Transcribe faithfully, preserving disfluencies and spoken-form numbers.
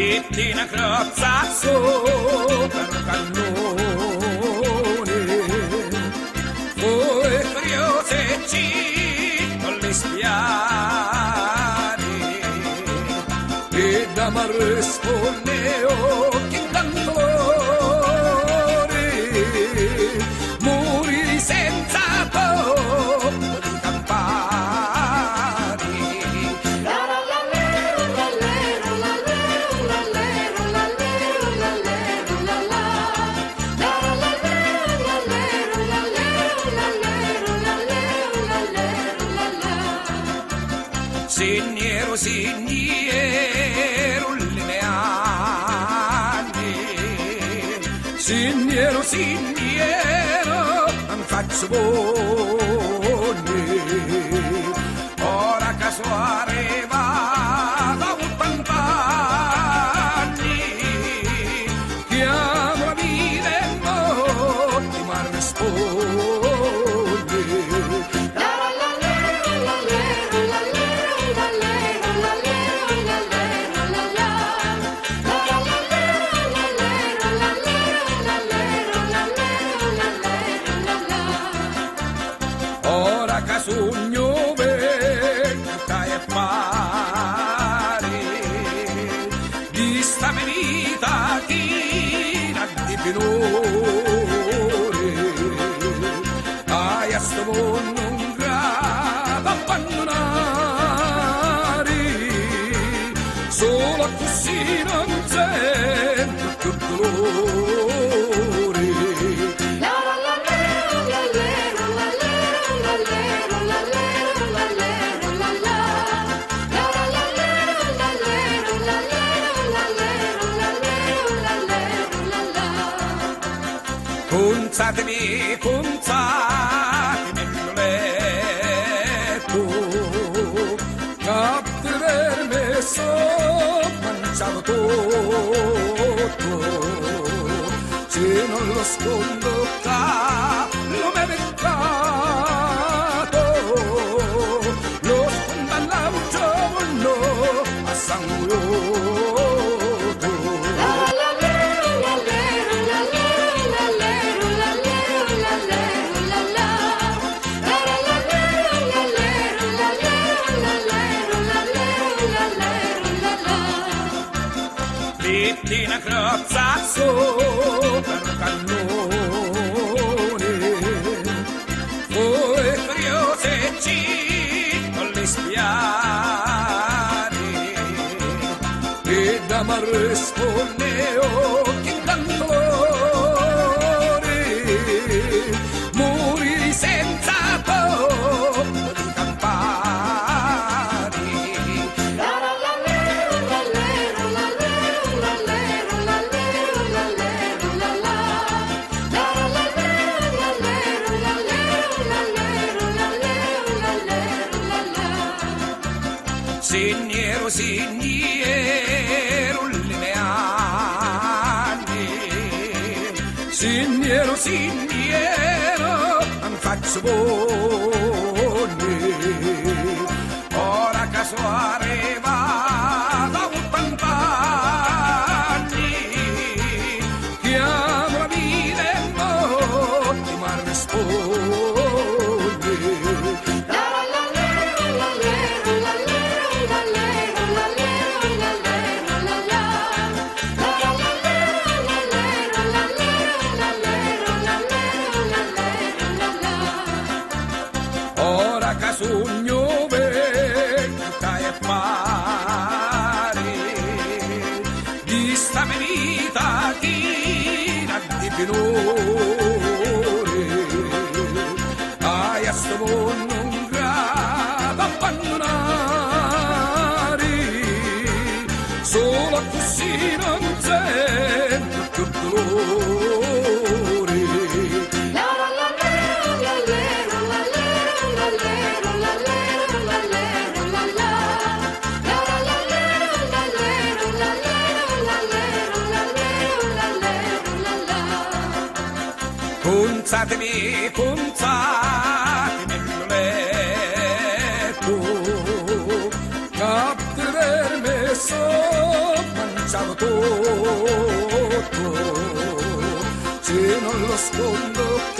Mitti na crozza sopra un cannuni, fu furiosu e ci non li spiari, e da m'arrispunni chi canturi, muri senza po- campari. Sinnieru, sinnieru, li me anni. Sinnieru, sinnieru, 'n fazzu vonni. Ora ca su' arrivatu a ottant'anni, chiamu la vita e mo ti m'arrispunni. Ora ca sugnu vecchiu ca è pari di sta me vita china di pinuri, ai a stu munnu 'un gratu abbannunari, sulu accussì non sentu più duluri. Cunzatimi, cunzatimi lu lettu, ca pi vermi so manciatu tuttu, si non lu scundu ca lu me piccatu, lu scundu a l'autru munnu a sanguiutu. Mitti na crozza sopra un cannuni, fu furiosu e ci non li spiari, e da m'arrispunni chi canturi, muri senza po- campari. Sinnieru, sinnieru, li me anni. Sinnieru, sinnieru, 'n fazzu vonni. Ora ca su' arrivatu a ottant'anni, chiamu la vita e mo ti m'arrispunni. Ora ca sugnu vecchiu ca è pari di sta me vita china di pinuri, ai a stu munnu 'n gratu abbannunari, sulu accussì non sentu più duluri. Cunzatimi, cunzatimi lu lettu, ca pi vermi so' Sanu tuttu, si non lo scondo